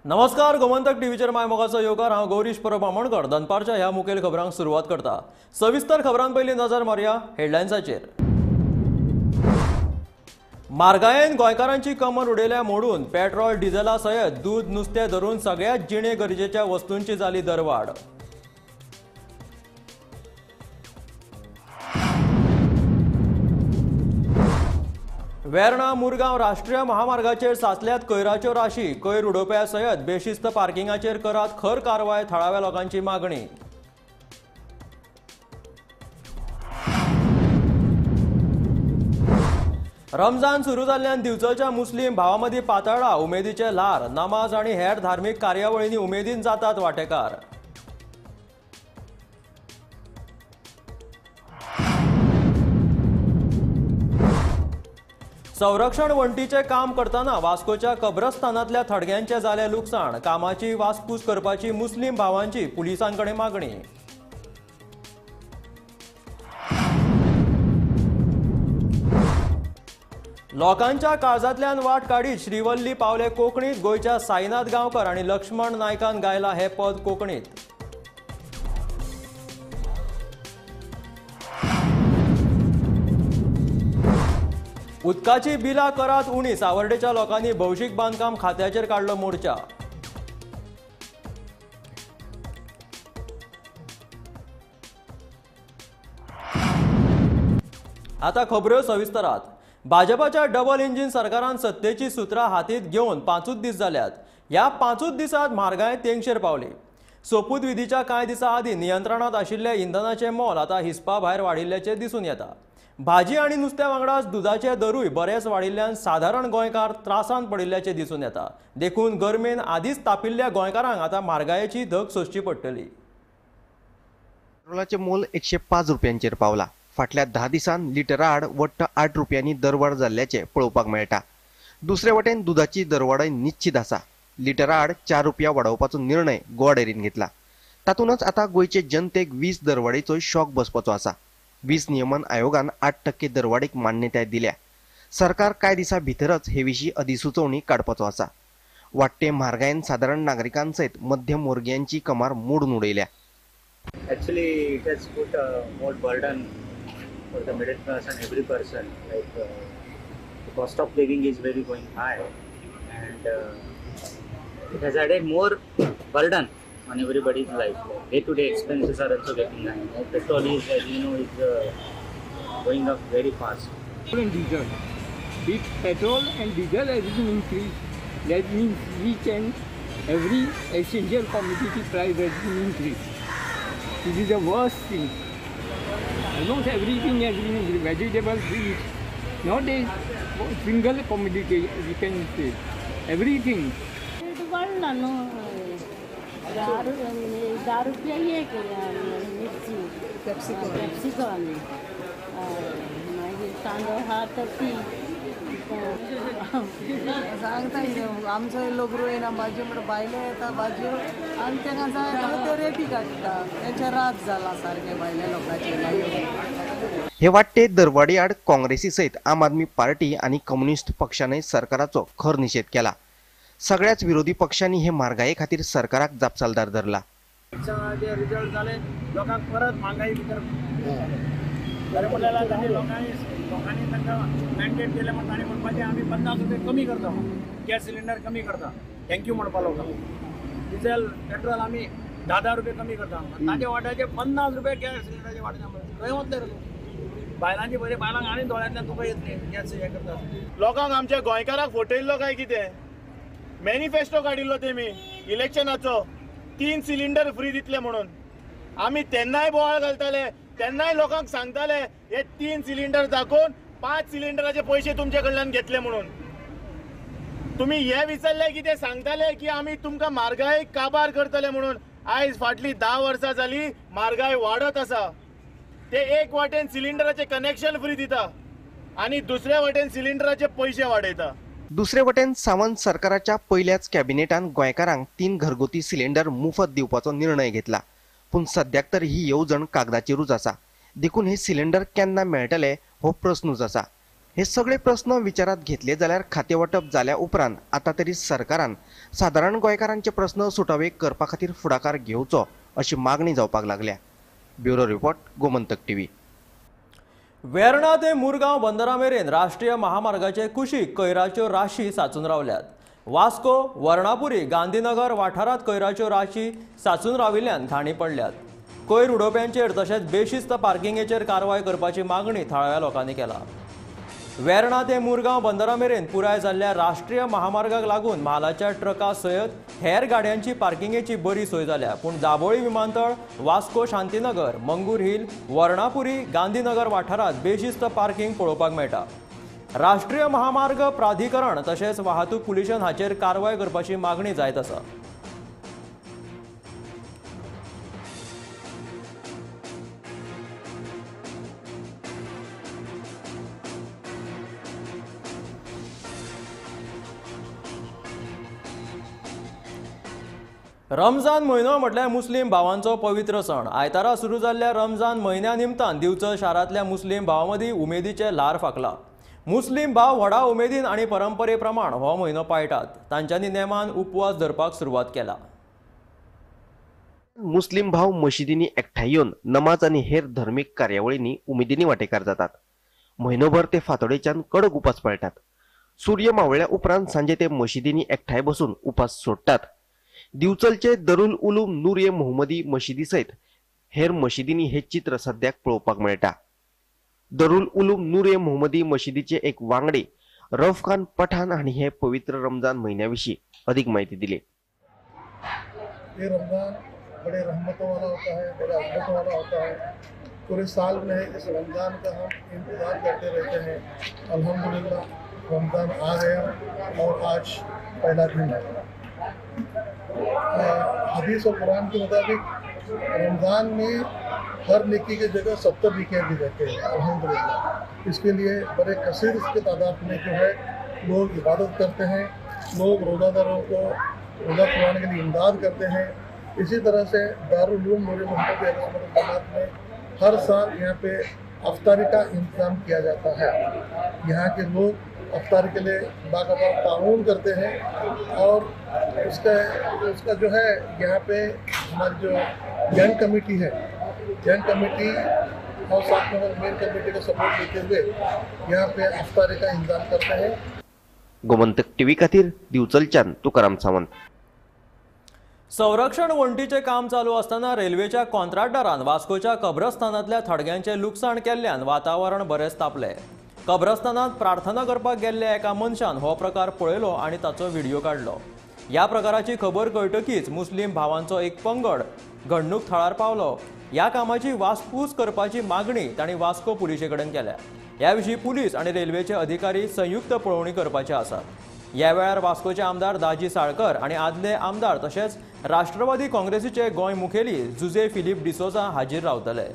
नमस्कार, गोमंतक टीव्हीचेर my मोगाचो येवकार. हांव गौरीश परब आमोणकर दनपारच्या ह्या मुखेल खबरांक सुरवात करता. सविस्तर खबरां पयलीं नजर मारया हेडलायन्साचेर. म्हारगायेन गोंयकारांची कमर उडयल्या मोडून पेट्रोल डिझेला सयत दूद नुस्तें धरून सगळ्याच जिणे गरजेच्या वस्तूंची जाली दरवाड. वेर्णा मुरगांव राष्ट्रीय महामार्गाचेर साचल्यात कोयराच्यो राशी. कोयर उडोवप्या सयत बेशिस्त पार्किंगाचेर करात खर कारवाय, थळाव्या लोकांची मागणी. रमजान सुरू जाल्ल्यान दिवचलच्या मुस्लीम भावामदीं पातळ्ळा उमेदीचें ल्हार. नमाज आनी हेर धार्मीक कार्यावळींनी उमेदीन जातात वांटेकार. संरक्षण वण्टीचें काम करतना वास्कोच्या कब्रस्तानांतल्या थडग्यांचें जालें लुकसाण. कामाची वासपूस करपाची मुस्लीम भावांची पुलिसां कडेन मागणी. लोकांच्या काळजांतल्यान वाट काडीत श्रीवल्ली पावले कोंकणीत. गोंयच्या साईनाथ गांवकर आनी लक्ष्मण नायकान गायला हें पद कोंकणीत. उदकाची बिलां करात उणी. सावर्डेच्या लोकांनी भौशीक बांदकाम खात्याचेर काडलो मोर्चा. आता खबऱ्यो सविस्तरात. भाजपाच्या डबल इंजिन सरकारान सत्तेची सुत्रां हातींत घेवन 5 दीस जाल्यात. ह्या 5 दिसांत म्हारगाय तेंगशेर पावली. सोपूतविधीच्या कांय दिसां आदीं नियंत्रणांत आशिल्ल्या इंधनाचें मोल आतां हिसपा भायर वाडिल्ल्याचें दिसून येता. भाजी आनी नुस्त्या वांगडाच दुदाचे दरूय बरेच वाडिल्ल्यान सादारण गोंयकार त्रासांत पडिल्ल्याचें दिसून येता. देखून गरमेन आदींच तापिल्ल्या गोंयकारांक आतां म्हारगायेची धग सोंसची पडटली. पेट्रोलाचें मोल 105 रुपयांचेर पावला. फाटल्या 10 दिसांत लिटरा आड वट्ट 8 रुपयांनी दरवाड जाल्ल्याचें पळोवपाक मेळटा. दुसरे वटेन दुदाची दरवाडय निश्चीत आसा. लिटरा आड 4 रुपया वाडोवपाचो निर्णय गोवा डेअरीन घेतला. तातूंतच आतां गोंयचे जनतेक वीज दरवाडीचोय शॉक बसपाचो आसा. वीज नियमन आयोगान 8% दरवाडीक मान्यताय दिल्या. सरकार कांय दिसां भितरच हे विशीं अधिसुचोवणी काडपाचो आसा. वाडटे म्हारगायेन सादारण नागरिकां सयत मध्यम वर्गियांची कमार मोडून उडयल्या. Actually, it has put more burden for the middle class and every person. Like the cost of living is very going high, and it has added more burden on everybody's life. Like day-to-day expenses are also getting high. Like petrol is, as you know, is going up very fast. Petrol and diesel. With petrol and diesel has been increased, that means each and every essential commodity price has been increased. This is the worst thing. Almost everything has been increased. Vegetables, wheat, not a single commodity we can say. Everything. 10 रुपया एक मिरची, capsicum, मागीर तांदूळ आहा 30. सांगता कितें आमचो लोक रोयना भाजयो म्हणटा भायले येता भाजयो आनी तांकां जाय जाल्यार ते रेटी काडटा. तेंचे रात जाला सारकें भायल्या लोकांचे. हे वाडटे दरवाडी आड काँग्रेसी सयत आम आदमी पार्टी आनी कम्युनिस्ट पक्षानय सरकाराचो खर निशेध केला. सगळ्याच विरोधी पक्षांनी हे म्हारगाये खातीर सरकाराक जापसालदार धरला. रिजल्ट जाले लोकांक परत म्हारगाय भितर खरें म्हणल्यार तांणी लोकांनी तांकां मॅन्डेट केलें म्हण तांणी म्हणपाचें आमी 50 रुपया कमी करता, गॅस सिलिंडर कमी करता, thank you म्हणपा लोकांक. डिझेल पेट्रोल आमी 10-10 रुपया कमी करता, ताजे वाट्याचे 50 रुपया गॅस सिलिंडराचे वाट्याचे खंय वतले रे तूं? बायलांची बरी बायलांक आनी दोळ्यांतल्यान तुका येतली गॅस हें करता. लोकांक आमच्या गोंयकाराक फटयल्लो काय कितें? मॅनिफेस्टो काडिल्लो तेमी इलेक्शनाचो, 3 सिलिंडर फ्री दितले म्हणून. आमी तेन्नाय बोवाळ घालताले, तेन्नाय लोकांक सांगताले हे 3 सिलिंडर दाखोवन 5 सिलिंडराचे पयशे तुमचे कडल्यान घेतले म्हणून. तुमी हे विसरले की ते सांगताले की आमी तुमकां म्हारगाय काबार करतले म्हणून. आयज फाटली 10 वर्सां जाली म्हारगाय वाडत आसा. ते एक वाटेन सिलिंडराचे कनेक्शन फ्री दिता आनी दुसऱ्या वाटेन सिलिंडराचे पयशे वाडयता. दुसरे वटेन सावंत सरकाराच्या पयल्याच कॅबिनेटान गोंयकारांक 3 घरगुती सिलिंडर मुफत दिवपाचो निर्णय घेतला. पूण सद्याक तर ही येवजण कागदाचेरूच आसा. देखून हे सिलिंडर केन्ना मेळटले हो प्रस्नूच आसा. हे सगळे प्रस्न विचारात घेतले जाल्यार खातें वांटप जाल्या उपरांत आतां तरी सरकारान सादारण गोंयकारांचे प्रस्न सुटावे करपा खातीर फुडाकार घेवचो अशी मागणी जावपाक लागल्या. Bureau report, Gomantak TV. Verna ते मुरगांव बंदरा मेरेन राष्ट्रीय महामार्गाचे कुशीक कोयराच्यो राशी साचून रावल्यात. वास्को, वर्णापुरी, गांधीनगर वाठारांत कोयराच्यो राशी साचून राविल्ल्यान घाणी पडल्यात. कोयर उडोवप्यांचेर तशेंच बेशिस्त पार्किंगेचेर कारवाय करपाची मागणी थळाव्या लोकांनी केला. वेर्णा ते मुरगांव बंदरा मेरेन पुराय जाल्ल्या राष्ट्रीय महामार्गाक लागून म्हालाच्या ट्रका सयत हेर गाडयांची पार्किंगेची बरी सोय जाल्या. पूण दाबोळी विमानतळ, वास्को शांतीनगर, मंगूर हिल, वर्णापुरी, गांधीनगर वाठारांत बेशिस्त पार्किंग पळोवपाक मेळटा. राष्ट्रीय महामार्ग प्राधिकरण तशेंच वाहतूक पुलिशन हाचेर कारवाय करपाची मागणी जायत आसा. रमजान म्हयनो म्हटल्यार मुस्लीम भावांचो पवित्र सण. आयतारा सुरू जाल्ल्या रमजान म्हयन्या निमतान दिवचल शारांतल्या मुस्लीम भावां मदीं उमेदीचें ल्हार फांकलां. मुस्लीम भाव व्हडा उमेदीन आनी परंपरे प्रमाण हो म्हयनो पाळटात. तांच्यांनी नेमान उपवास धरपाक सुरवात केला. मुस्लीम भाव मशिदींनी एकठांय येवन नमाज आनी हेर धर्मीक कार्यावळींनी उमेदींनी वांटेकार जातात. म्हयनोभर ते फांतोडेच्यान कडक उपास पाळटात. सूर्य मावळ्या उपरांत सांजे ते मशिदींनी एकठांय बसून उपास सोडटात. दिवचलचे दरुल उलूम नूर ए मोहम्मदी मशिदी सयत हेर मशिदींनी हे चित्र सद्याक पळोवपाक मेळटा. दरुल उलूम नूर ए मोहम्मदी मशिदीचे एक वांगडी रफ खान पठाण हांणी हे पवित्र रमजान म्हयन्या विशीं अधिक माहिती दिली. ये रमजान बड़े रहमतों वाला होता है, बड़े अजमतों वाला होता है. पूरे साल में इस रमजान का हम इंतज़ार करते रहते हैं. अल्हम्दुलिल्लाह रमज़ान आ गया और आज पहला दिन है. हदीस और कुरान के मुताबिक रमज़ान में हर नेकी की जगह 70 नेकियां दी जाती हैं. अल्हम्दुलिल्लाह इसके लिए बड़े कसीर के तादाद में जो है लोग इबादत करते हैं, लोग रोज़ादारों को रोज़ा खुलाने के लिए इमदाद करते हैं. इसी तरह से दारुल उलूम नूर मोहम्मद जमात में हर साल यहाँ पे अफ्तारी का इंतज़ाम किया जाता है. यहाँ के लोग अफ्तार के लिए बाकायदा ताउन करते हैं और उसका उसका जो है यहाँ पे हमारी जो यंग कमेटी है, यंग कमेटी और साथ में हमारी मेन कमेटी का सपोर्ट लेते हुए यहाँ पे अफ्तारी का इंतजाम करते हैं. गोमंतक टीव्ही खातीर दिवचलच्यान तुकाराम सावंत. संरक्षण वण्टीचें काम चालू आसतना रेल्वेच्या कॉन्ट्राक्टरान वास्कोच्या कब्रस्तानांतल्या थडग्यांचें लुकसाण केल्ल्यान वातावरण बरेंच तापलें. कब्रस्तानांत प्रार्थना करपाक गेल्ल्या एका मनशान हो प्रकार पळयलो आनी ताचो व्हिडियो काडलो. ह्या प्रकाराची खबर कळटकीच मुस्लीम भावांचो एक पंगड घडणूक थळार पावलो. ह्या कामाची वासपूस करपाची मागणी तांणी वास्को पुलिशे कडेन केल्या. ह्या विशीं पुलीस आनी रेल्वेचे अधिकारी संयुक्त पळोवणी करपाचे आसात. ह्या वेळार वास्कोचे आमदार दाजी साळकर आनी आदले आमदार तशेंच राष्ट्रवादी काँग्रेसीचे गोंय मुखेली जुजे फिलीप डिसोजा हाजीर रावतले.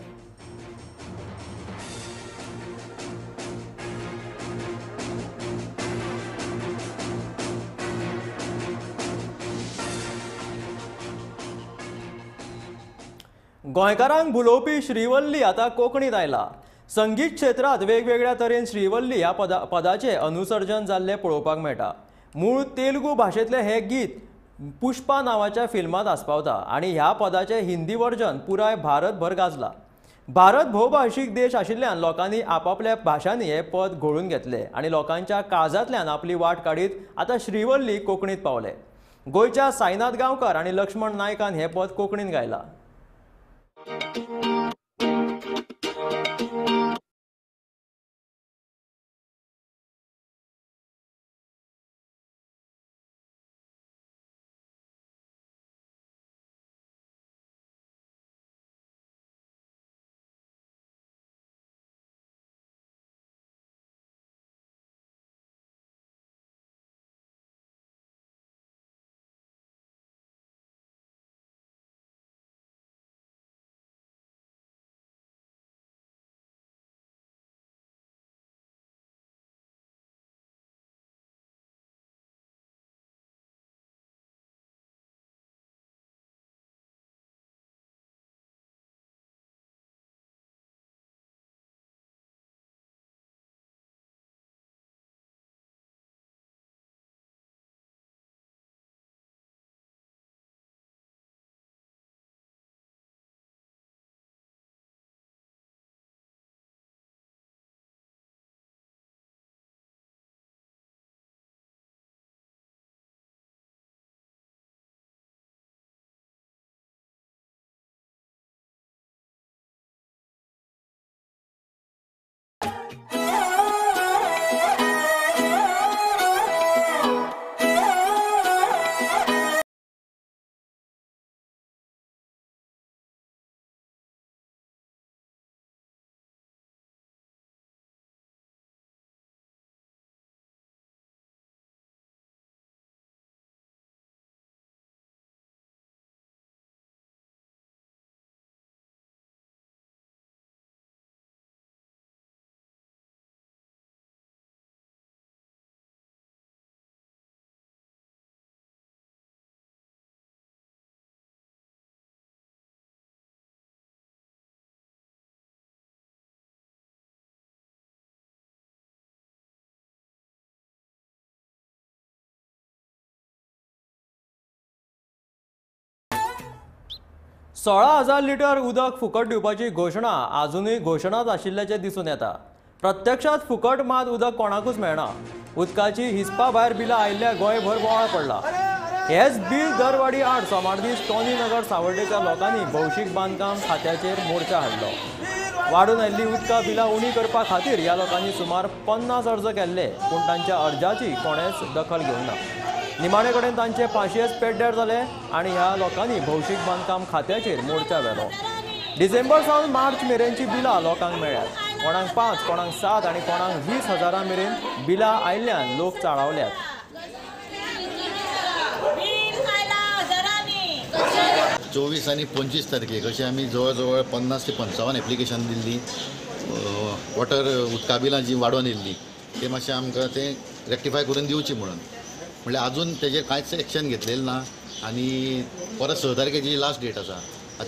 गोंयकारांक भुलोवपी श्रीवल्ली आतां कोंकणीत आयला. संगीत क्षेत्रांत वेगवेगळ्या तरेन श्रीवल्ली ह्या पदाचें अनुसर्जन जाल्लें पळोवपाक मेळटा. मूळ तेलुगू भाशेंतलें हें गीत पुष्पा नांवाच्या फिल्मांत आस्पावता आनी ह्या पदाचें हिंदी वर्जन पुराय भारतभर गाजला. भारत भोवभाशीक देश आशिल्ल्यान लोकांनी आपापल्या भाशांनी हें पद घोळून घेतलें आनी लोकांच्या काळजांतल्यान आपली वाट काडीत आतां श्रीवल्ली कोंकणीत पावलें. गोंयच्या साईनाथ गांवकर आनी लक्ष्मण नायकान हें पद कोंकणींत गायलां. 16,000 लिटर उदक फुकट दिवपाची घोशणा आजुनूय घोशणाच आशिल्ल्याचें दिसून येता. प्रत्यक्षात फुकट मात उदक कोणाकूच मेळना. उदकाची हिसपा भायर बिलां आयिल्ल्या गोंयभर बोवाळ पडला. हेच बील दरवाडी आड सोमार दीस टॉनी नगर सावर्डेच्या लोकांनी भौशीक बांदकाम खात्याचेर मोर्चा हाडलो. वाडून आयिल्ली उदका बिलां उणी करपा खातीर ह्या लोकांनी सुमार 50 अर्ज केल्ले, पूण तांच्या अर्जाची कोणेच दखल घेवंक ना. निमाणे कडेन तांचे पांशेच पेड्ड्यार जाले आनी ह्या लोकांनी भौशीक बांदकाम खात्याचेर मोर्चा व्हेलो. डिसेंबर सावन मार्च मेरेनची बिलां लोकांक मेळ्ळ्यात. कोणाक 5, कोणाक 7 आनी कोणाक 20 हजारां मेरेन बिलां आयिल्ल्यान लोक चाळावल्यात. 24 आनी 25 तारखेक अशें आमी जवळ जवळ 50 ते 55 एप्लिकेशन दिल्ली. वॉटर उदका बिलां जी वाडोवन येयल्ली ते मातशें आमकां तें रेक्टिफाय करून दिवची म्हणून, म्हणल्यार अजून तेजेर कांयच एक्शन घेतलेलें ना. आनी परत 6 तारखेची लास्ट डेट आसा.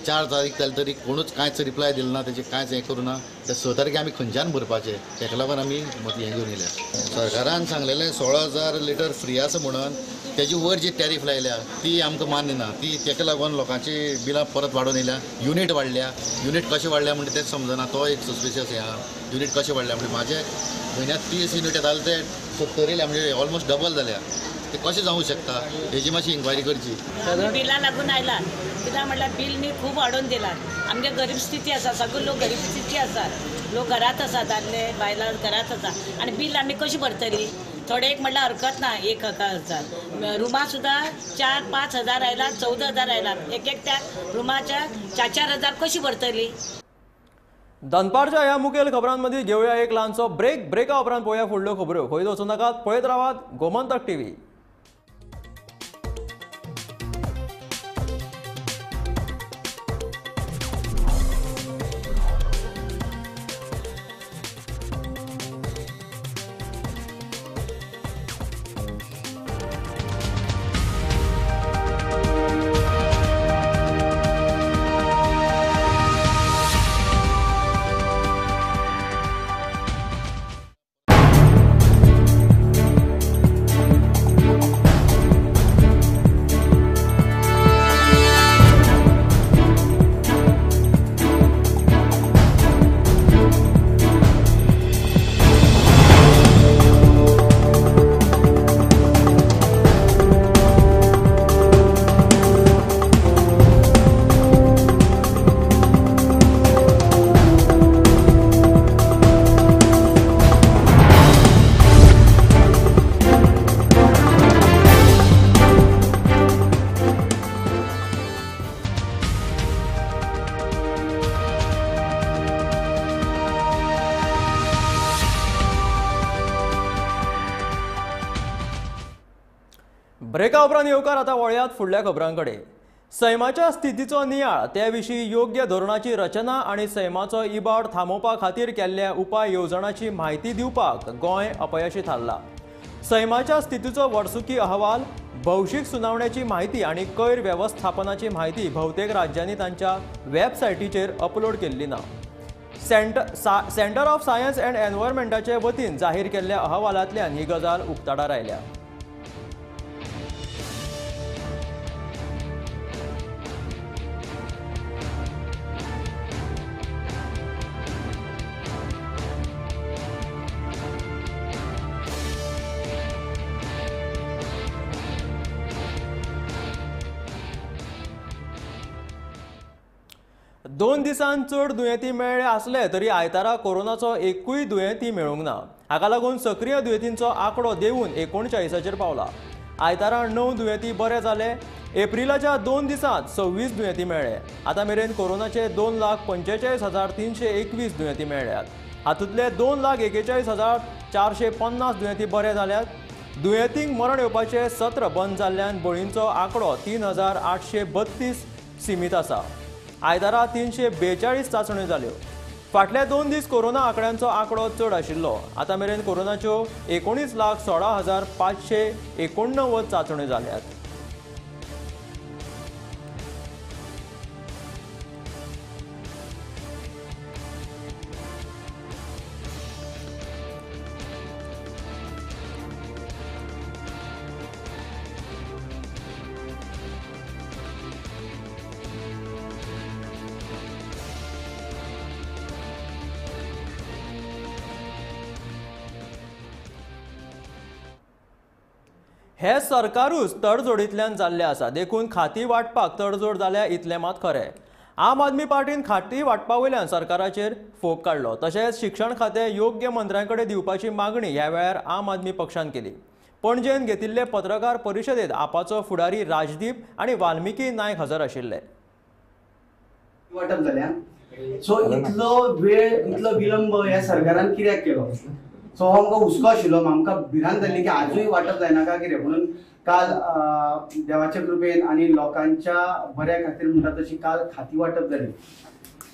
4 तारीख जाली तरी कोणूच कांयच रिप्लाय दिलो ना, तेजेर कांयच हें करूं ना. त्या 6 तारखे आमी खंयच्यान भरपाचें, तेका लागून आमी हें घेवन येयल्या. सरकारान सांगलेलें 16,000 लिटर फ्री आसा म्हणून, तेजी वयर जी टॅरीफ लायल्या ती आमकां मान्य ना. ती तेका लागून लोकांची बिलां परत वाडोवन येयल्या. युनीट वाडल्या, युनीट कशें वाडल्या म्हणजे तेंच समजना. तो एक सस्पिशियस हें आहा. युनीट कशें वाडल्या म्हणजे म्हाजे म्हयन्याक 30 युनीट येताले ते 70 येयल्या, म्हणजे ऑलमोस्ट डबल जाल्या. ते कशें जावंक शकता हेजी मातशी इन्क्वायरी करची. बिलां लागून आयला. कित्याक म्हटल्यार बील न्ही खूब वाडोवन दिला. आमगे गरीब स्थिती आसा, सगळे लोक गरीब स्थिती आसा. लोक घरांत आसा, दादले बायलां घरांत आसा आनी बील आमी कशी भरतली? थोडे एक म्हटल्यार हरकत ना. 1,000 रुमां सुद्दां 4-5 हजार आयला, 14,000 आयला. एक एकट्या रुमाच्या 4-4 हजार कशी भरतली? दनपारच्या ह्या मुखेल खबरांमध्ये घेऊया एक ल्हानसो ब्रेक. ब्रेका उपरांत पळोवया फुडल्यो खबऱ्यो. खंय वचूं नाकात, पळयत रावात गोमंतक टीव्ही. ब्रेका उपरांत येवकार. आतां वळयात फुडल्या खबरांकडे. सैमाच्या स्थितीचो नियाळ, त्या विशीं योग्य धोरणाची रचना आनी सैमाचो इबाड थांबोवपा खातीर केल्ल्या उपाय येवजणाची म्हायती दिवपाक गोंय अपयशी थारला. सैमाच्या स्थितीचो वर्सुकी अहवाल, भौशीक सुनावण्याची म्हायती आनी कोयर वेवस्थापनाची म्हायती भोवतेक राज्यांनी तांच्या वेबसायटीचेर अपलोड केल्ली ना. सेंटर ऑफ सायन्स अँड एनवायरमेंटाचे वतीन जाहीर केल्ल्या अहवालांतल्यान ही गजाल उक्ताडार आयल्या. दोन दिसांत चड दुयेंती मेळ्ळे आसले तरी आयतारा कोरोनाचो एकूय दुयेंती मेळूंक ना. हाका लागून सक्रीय दुयेंतींचो आंकडो देंवून 39चेर पावला. आयतारा 9 दुयेंती बरे जाले. एप्रिलाच्या 2 दिसांत 26 दुयेंती मेळ्ळे. आतां मेरेन कोरोनाचे 2,45,321 दुयेंती मेळ्ळ्यात. हातूंतले 2,41,450 दुयेंती बरे जाल्यात. दुयेंतींक मरण येवपाचें सत्र बंद जाल्ल्यान बळींचो आंकडो 3,832 सीमीत आसा. आयतारा 342 चांचण्यो जाल्यो. फाटले 2 दीस कोरोना आंकड्यांचो आंकडो चड आशिल्लो. आतां मेरेन कोरोनाच्यो 19,16,589 चांचण्यो जाल्यात. हे सरकारूच तडजोडींतल्यान जाल्लें आसा, देखून खाती वांटपाक तडजोड जाल्या इतलें मात खरें। आम आदमी पार्टीन खाती वांटपा वयल्यान सरकाराचेर फोग काडलो। तशेंच शिक्षण खातें योग्य मंत्र्यां कडेन दिवपाची मागणी ह्या वेळार आम आदमी पक्षान केली। पणजेन घेतिल्ले पत्रकार परिशदेंत आपाचो फुडारी राजदीप आनी वाल्मिकी नायक हजर आशिल्ले। वाटप जाल्या सो इतलो वेळ इतलो विलंब ह्या सरकारान कित्याक केलो? सो हो आमकां हुस्को आशिल्लो, आमकां भिरांत जाल्ली की आजूय वाटप जायना काय कितें म्हणून। काल देवाच्या कृपेन आनी लोकांच्या बऱ्या खातीर म्हणटा तशी काल खाती वाटप जाली।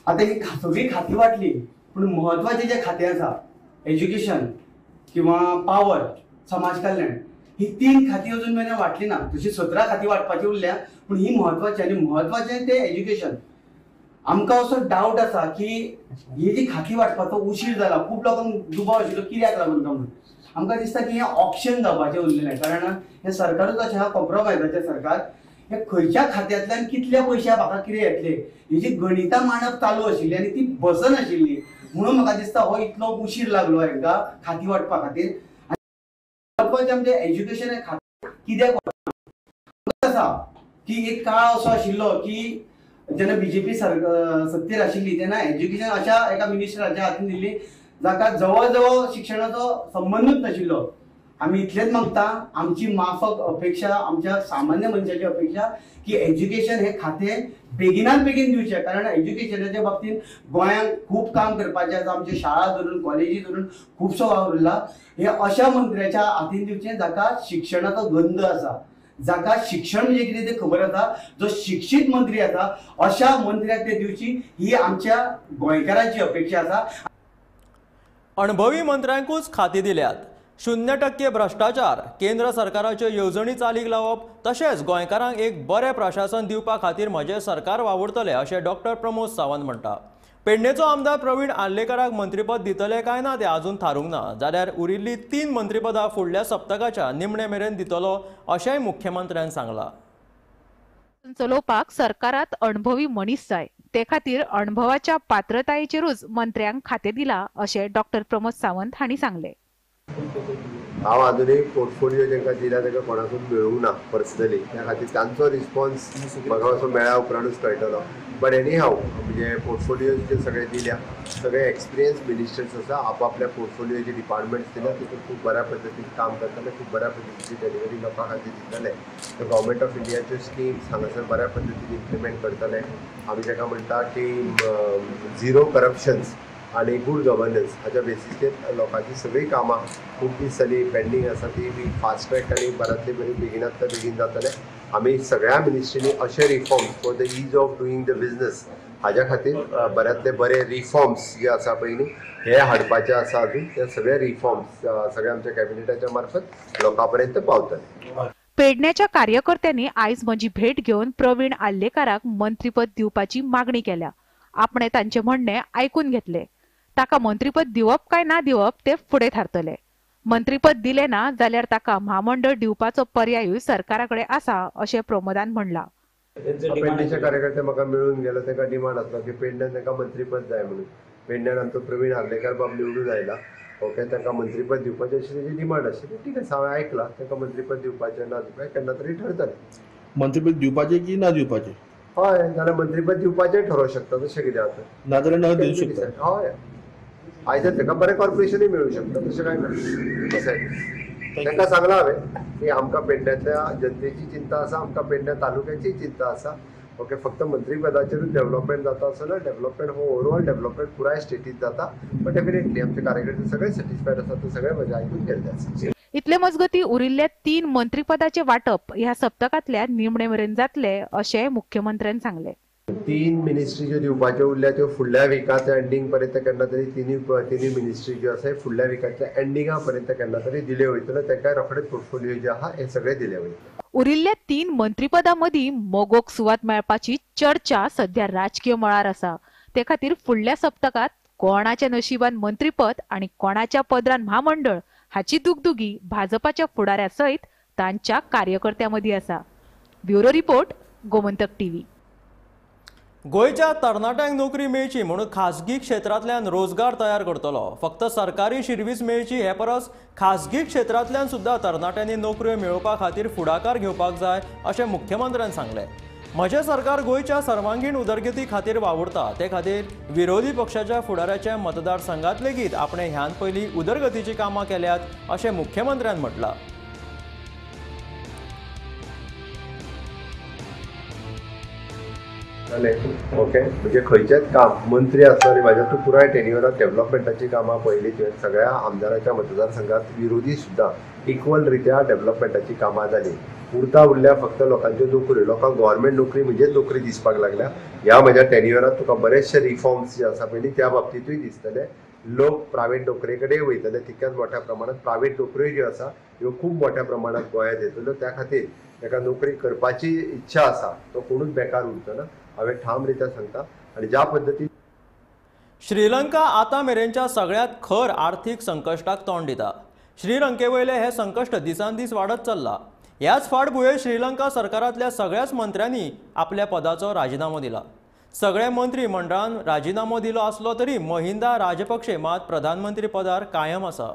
आतां ही सगळी खाती वाटली, पूण म्हत्वाचें जें खातें आसा एज्युकेशन किंवा पावर, समाज कल्याण, ही 3 खाती अजून मेरेन वाटली ना। तशी 17 खाती वाटपाची उरल्या, पूण ही म्हत्वाची आनी म्हत्वाचें तें एज्युकेशन। आमकां असो डावट आसा की ही जी खाती वाटपाचो उशीर जाला, खूब लोकांक दुबाव आशिल्लो कित्याक लागून काय म्हणून। आमकां दिसता की हें ऑप्शन जावपाचें उरलेलें, कारण हें सरकारूच अशें आहा कॉम्प्रोमायजाचें सरकार। हे खंयच्या खात्यांतल्यान कितले पयशे म्हाका कितें येतले हेजी गणितां मांडप चालू आशिल्ली आनी ती बसनाशिल्ली, म्हणून म्हाका दिसता हो इतलो उशीर लागलो हेंकां खाती वाटपा खातीर। म्हत्वाचें आमचें एज्युकेशन हें खातें कित्याक आसा की एक काळ असो आशिल्लो की जेन्ना बीजेपी सत्तेर आशिल्ली तेन्ना एज्युकेशन अशा एका मिनिस्टराच्या हातीन दिल्ली जाका जवळ जवळ शिक्षणाचो संबंदूच नाशिल्लो। आमी इतलेंच मागता, आमची माफक अपेक्षा, आमच्या सामान्य मनशाची अपेक्षा की एज्युकेशन हें खातें बेगिनात बेगीन दिवचें, कारण एज्युकेशनाच्या बाबतींत गोंयांत खूब काम करपाचें आसा। आमच्यो शाळा धरून कॉलेजी धरून खुबसो वावर उरला। हे अशा मंत्र्याच्या हातीन दिवचें जाका शिक्षणाचो गंध आसा, जाका शिक्षण म्हणजे कितें तें खबर आसा, जो शिक्षीत मंत्री आसा, अशा मंत्र्याक ते दिवची ही आमच्या गोंयकारांची अपेक्षा आसा। अणभवी मंत्र्यांकूच खाती दिल्यात। 0% भ्रश्टाचार, केंद्र सरकाराच्यो येवजणी चालीक लावप तशेंच गोंयकारांक एक बरें प्रशासन दिवपा खातीर म्हजें सरकार वावुरतलें अशें डॉक्टर प्रमोद सावंत म्हणटा। पेडणेचो आमदार प्रवीण आर्लेकाराक मंत्रीपद दितले काय ना तें अजून थारूंक ना, जाल्यार उरिल्लीं 3 मंत्रीपदां फुडल्या सप्तकाच्या निमणे मेरेन दितलो अशेंय मुख्यमंत्र्यान सांगलां। चलोवपाक सरकारात अणभवी मनीस जाय, ते खातीर अणभवाच्या पात्रतायेचेरूच मंत्र्यांक खातें दिलां अशें डॉक्टर प्रमोद सावंत हांणी सांगलें। हांव आजुनूय पोर्टफोलियो तांकां दिला तांकां कोणाकूच मेळूंक ना पर्सनली, त्या खातीर तांचो रिस्पॉन्स म्हाका असो मेळ्ळ्या उपरांतूच कळटलो। बट एनी हाव म्हणजे पोर्टफोलियो जे सगळे दिल्या सगळे एक्सपिरियन्स मिनिस्टर्स आसा, आपआपल्या पोर्टफोलियोचे डिपार्टमेंट्स दिल्या, तितून खूब बऱ्या पद्दतीन काम करतले, खूब बऱ्या पद्दतीची डिलिव्हरी लोकां खातीर दितले। गव्हर्मेंट ऑफ इंडियाच्यो स्किम्स हांगासर बऱ्या पद्दतीन इम्प्लिमेंट करतले। आमी ताका म्हणटा की झिरो करप्शन्स आनी गूड गव्हर्नन्स हाच्या बेसिसचेर लोकांची सगळीं कामां खूब दीस जाली पेंडींग आसा ती बी फास्ट ट्रॅक आनी बऱ्यांतली बरी बेगिनांतल्या बेगीन जातले। आमी सगळ्या मिनिस्ट्रींनी अशे reforms for the ease of doing the business हाज्या खातीर बऱ्यांतले बरे रिफॉर्म्स जे आसा पळय न्ही हे हाडपाचे आसा अजून, ते सगळे रिफॉर्म्स सगळे आमच्या कॅबिनेटाच्या मार्फत लोकां पर्यंत पावतले। पेडण्याच्या कार्यकर्त्यांनी आयज म्हजी भेट घेवन प्रवीण आर्लेकाराक मंत्रीपद दिवपाची मागणी केल्या। आपणे तांचे म्हणणें आयकून घेतले। ताका मंत्रीपद दिवप काय ना दिवप ते फुडें थारतले। मंत्रीपद दिले ना जाल्यार ताका म्हामंडळ दिवपाचो पर्यायूय सरकारा कडेन आसा अशें प्रमोदान म्हणलां। पेडणेचे कार्यकर्ते म्हाका मेळून गेले, तांकां डिमांड आसलो की पेडण्यान तांकां मंत्रीपद जाय म्हणून। पेडण्यान आमचो प्रवीण आर्लेकार बाब निवडून आयला, ओके, तांकां मंत्रीपद दिवपाचें अशी तेजी डिमांड आशिल्ली। ठीक आसा, हांवें आयकलां, तांकां मंत्रीपद दिवपाचें ना दिवपाचें केन्ना तरी ठरतलें। मंत्रीपद दिवपाचें की ना दिवपाचें? हय, जाल्यार मंत्रीपद दिवपाचें ठरोवंक शकता, तशें कितें आतां नाजाल्यार ना दिवंक शकता। हय, आयज ताका बरें कॉर्पोरेशनूय मेळूं शकता, तशें कांय ना। डिसायड तांकां सांगलां हांवें की आमकां पेडण्यांतल्या जनतेची चिंता आसा, आमकां पेडण्या तालुक्याची चिंता आसा। ओके, फक्त मंत्रीपदाचेरूच डेव्हलपमेंट जाता असो ना, डेव्हलपमेंट हो ओवरऑल डेव्हलपमेंट पुराय स्टेटीत जाता। बट डेफिनेटली आमचे कार्यकर्ते सगळे सॅटिस्फायड आसा, ते सगळे म्हजें आयकून गेल्ले आसा। इतले मजगती उरिल्ल्या 3 मंत्रीपदाचे वाटप ह्या सप्तकांतल्या निमणे मेरेन जातले अशें मुख्यमंत्र्यान सांगलें। 3 मिनिस्ट्री ज्यो दिवपाच्यो उरल्या त्यो फुडल्या विकाच्या एंडींग पर्यंत केन्ना तरी तिनूय मिनिस्ट्री ज्यो आसा फुडल्या विकाच्या एंडिंगा पर्यंत केन्ना तरी दिल्यो वयतल्यो। तांकां रोखडेच पोर्टफोलियो जे आहा हे सगळे दिले वयतले। उरिल्ल्या 3 मंत्रीपदां मदीं मगोक सुवात मेळपाची चर्चा सध्या राजकीय मळार आसा। ते खातीर फुडल्या सप्तकांत कोणाच्या नशिबान मंत्रीपद आनी कोणाच्या पदरान म्हामंडळ हाची दुगदुगी भाजपाच्या फुडाऱ्या सयत तांच्या कार्यकर्त्यां मदीं आसा। Bureau report, Gomantak TV. गोंयच्या तरणाट्यांक नोकरी मेळची म्हणून खाजगी क्षेत्रांतल्यान रोजगार तयार करतलो. फक्त सरकारी शिरवीस मेळची हे परस खाजगी क्षेत्रांतल्यान सुद्दां तरणाट्यांनी नोकऱ्यो मेळोवपा खातीर फुडाकार घेवपाक जाय अशें मुख्यमंत्र्यान सांगलें. म्हजें सरकार गोंयच्या सर्वांगीण उदरगती खातीर वावुरता, ते खातीर विरोधी पक्षाच्या फुडाऱ्याच्या मतदारसंघात लेगीत आपणें ह्यान पयलीं उदरगतीचीं कामां केल्यात अशें मुख्यमंत्र्यान म्हटलां. ओके, म्हणजे खंयचेच काम मंत्री आसलो आनी म्हाज्या तूं पुराय टेन्युअरात डेव्हलपमेंटाची कामां पळयली तुवें, सगळ्या आमदाराच्या मतदारसंघात विरोधी सुद्दां इक्वल रित्या डेव्हलपमेंटाची कामां जाली. उरता उरल्या फक्त लोकांच्यो नोकऱ्यो, लोकांक गव्हर्मेंट नोकरी म्हणजेच नोकरी दिसपाक लागल्या. ह्या म्हज्या टेन्युअरात तुका बरेचशे रिफॉर्म्स जे आसा पयलीं त्या बाबतींतूय दिसतले. लोक प्रायवेट नोकरे कडेन वयतले तितक्याच मोठ्या प्रमाणात प्रायवेट नोकऱ्यो ज्यो आसा ह्यो खूब मोठ्या प्रमाणात गोंयांत येतल्यो. त्या खातीर ताका नोकरी करपाची इच्छा आसा तो कोणूच बेकार उरचो ना, हांवें ठाम रित्या सांगता. आनी ज्या पद्दतीन श्रीलंका आतां मेरेनच्या सगळ्यांत खर आर्थीक संकश्टाक तोंड दिता. श्रीलंकेवयलें हें संकश्ट दिसान दीस वाडत चल्लां. ह्याच फाटभुंयेर श्रीलंका सरकारांतल्या सगळ्याच मंत्र्यांनी आपल्या पदाचो राजिनामो दिला. सगळे मंत्री मंडळान राजिनामो दिलो आसलो तरी महिंदा राजपक्षे मात प्रधानमंत्री पदार कायम आसा.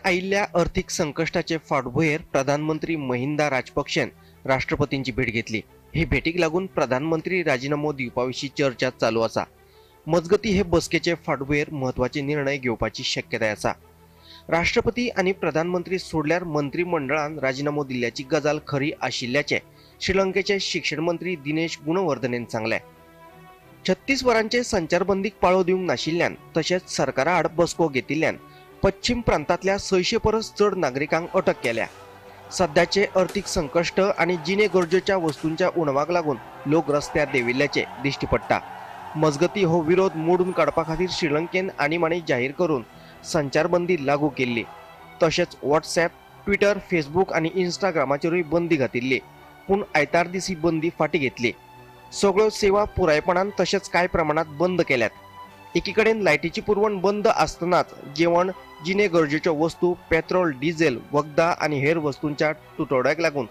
आयिल्ल्या अर्थीक संकश्टाचे फाटभुंयेर प्रधानमंत्री महिंदा राजपक्षेन राष्ट्रपतींची भेट घेतली. हे भेटीक लागून प्रधानमंत्री राजिनामो दिवपा विशीं चर्चा चालू आसा. मजगती हे बसकेचे फाटभुंयेर म्हत्वाचे निर्णय घेवपाची शक्यताय आसा. राष्ट्रपती आनी प्रधानमंत्री सोडल्यार मंत्रिमंडळान राजिनामो दिल्ल्याची गजाल खरी आशिल्ल्याचें श्रीलंकेचे शिक्षण मंत्री दिनेश गुणवर्धनेन सांगलें. 36 वरांचे संचारबंदीक पाळो दिवंक नाशिल्ल्यान तशेंच सरकारा आड बसको घेतिल्ल्यान पश्चिम प्रांतांतल्या 600 परस चड नागरिकांक अटक केल्या. सद्याचे अर्थीक संकश्ट आनी जिणे गरजेच्या वस्तूंच्या उणावाक लागून लोक रस्त्यार देंविल्ल्याचे दिश्टी पडटा. मजगती हो विरोध मोडून काडपा खातीर श्रीलंकेन आणीबाणी जाहीर करून संचारबंदी लागू केल्ली. तशेंच व्हॉट्सॲप, ट्विटर, फेसबूक आनी इंस्टाग्रामाचेरूय बंदी घातिल्ली. पूण आयतार दीस ही बंदी फाटीं घेतली. सगळ्यो सेवा पुरायपणान तशेंच कांय प्रमाणांत बंद केल्यात. एकीकडेन लायटीची पुरवण बंद आसतनाच जेवण, जिणे गरजेच्यो वस्तू, पेट्रोल, डिझेल, वखदां आनी हेर वस्तूंच्या तुटवड्याक लागून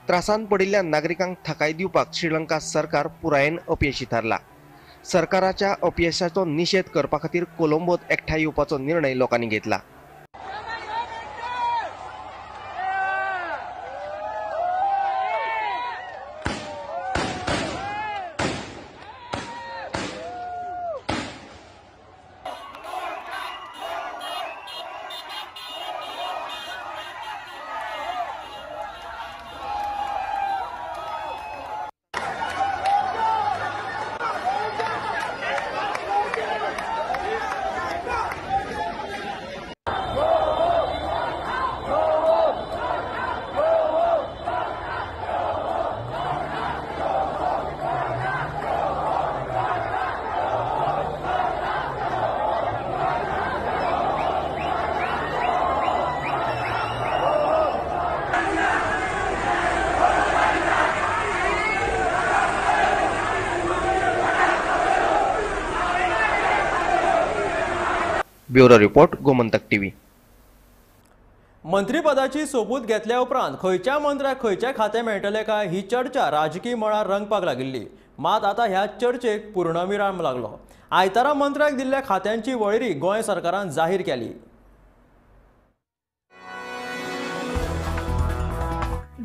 त्रासांत पडिल्ल्या नागरिकांक थाकाय दिवपाक श्रीलंका सरकार पुरायेन अपयशी थारला. सरकाराच्या अपयशाचो निशेध करपा खातीर कोलंबोत एकठांय येवपाचो निर्णय लोकांनी घेतला. Bureau report, Gomantak TV. मंत्रीपदाची सोपूत घेतल्या उपरांत खंयच्या मंत्र्याक खंयचें खातें मेळटलें काय ही चर्चा राजकीय मळार रंगपाक लागिल्ली. मात आतां ह्या चर्चेक पूर्णविराम लागलो. आयतारा मंत्र्याक दिल्ल्या खात्यांची वळेरी गोंय सरकारान जाहीर केली.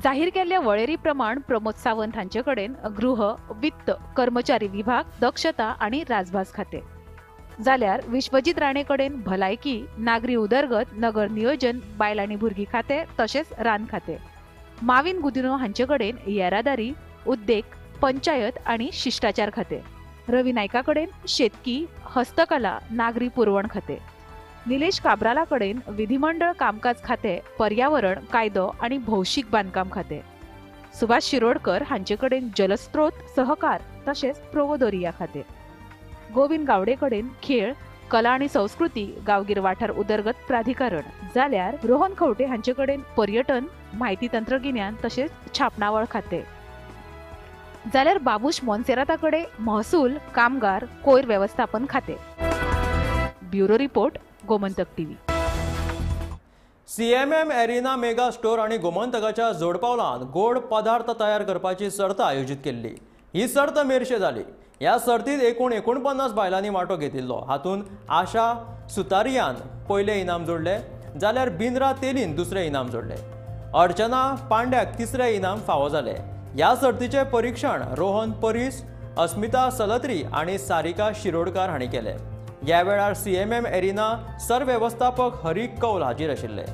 जाहीर केल्ल्या वळेरी प्रमाण प्रमोद सावंत हांचे कडेन गृह, वित्त, कर्मचारी विभाग, दक्षता आनी राजभास खातें, जाल्यार विश्वजीत राणे कडेन भलायकी, नागरी उदरगत, नगर नियोजन, बायल आनी भुरगीं खातें तशेंच रान खातें, माविन गुदिन्हो हांचे कडेन येरादारी, उद्देग, पंचायत आनी शिश्टाचार खातें, रवी नायका कडेन शेतकी, हस्तकला, नागरी पुरवण खातें, निलेश काब्राला कडेन विधिमंडळ कामकाज खातें, पर्यावरण, कायदो आनी भौशीक बांदकाम खातें, सुभाष शिरोडकर हांचे कडेन जलस्रोत, सहकार तशेंच प्रोवोदोरिया खातें, गोविंद गावडे कडेन खेळ, कला आनी संस्कृती, गांवगीर वाठार उदरगत प्राधिकरण, जाल्यार रोहन खंवटे हांचे कडेन पर्यटन, म्हायती तंत्रगिन्यान तशेंच छापणावळ खातें, जाल्यार बाबूश मोन्सेराता कडेन महसूल, कामगार, कोयर वेवस्थापन खातें. Bureau report, Gomantak TV. CMM Arena mega store आनी गोमंतकाच्या जोडपावलान गोड पदार्थ तयार करपाची सर्त आयोजीत केल्ली. ही सर्त मेरशे जाली. ह्या सर्तीत एकूण 49 बायलांनी वांटो घेतिल्लो. हातूंत आशा सुतारियान पयलें इनाम जोडलें जाल्यार बिंद्रा तेलीन दुसरें इनाम जोडलें. अर्चना पांड्याक तिसरें इनाम फावो जालें. ह्या सर्तीचें परिक्षण रोहन परीस, अस्मिता सलत्री आनी सारिका शिरोडकार हांणी केलें. ह्या वेळार CMM arena सरवेवस्थापक हरी कौल हाजीर आशिल्ले.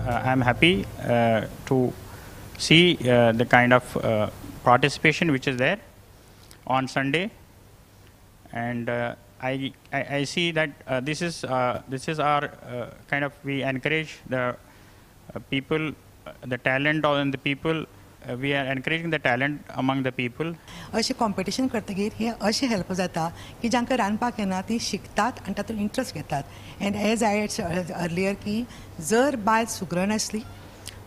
I am happy to see the kind of participation which is there on Sunday, and I see that this is our kind of, we encourage the people, the talent on the people. We are encouraging the talent among the people. अशें competition करतकीर हें अशें help जाता की जांकां रांदपाक येना ती शिकतात आनी तातूंत इंट्रस्ट घेतात. And as I earlier की जर बायल सुगरण आसली,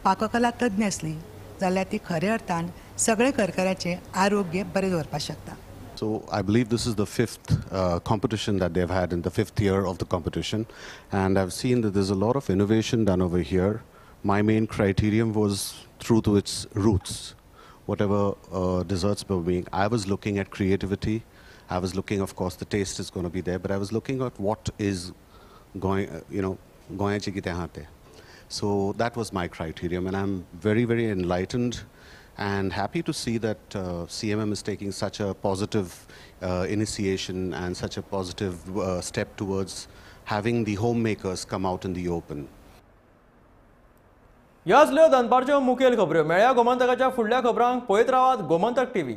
पाककला तज्ञ आसली जाल्यार ती खऱ्या अर्थान सगळे घरकाराचें आरोग्य बरें दवरपाक शकता. So I believe this is the fifth competition that they've had in the fifth year of the competition, and I've seen that there's a lot of innovation done over here. My main criterion was true to its roots. Whatever desserts were being, I was looking at creativity. I was looking, of course, the taste is going to be there, but I was looking at what is going, you know, goyache kite haate. So that was my criterion, and I'm very, very enlightened and happy to see that CMM is taking such a positive initiation and such a positive step towards having the homemakers come out in the open. ह्यो आसल्यो दनपारच्यो मुखेल खबऱ्यो. मेळया गोमंतकाच्या फुडल्या खबरांक. पळयत रावात Gomantak TV.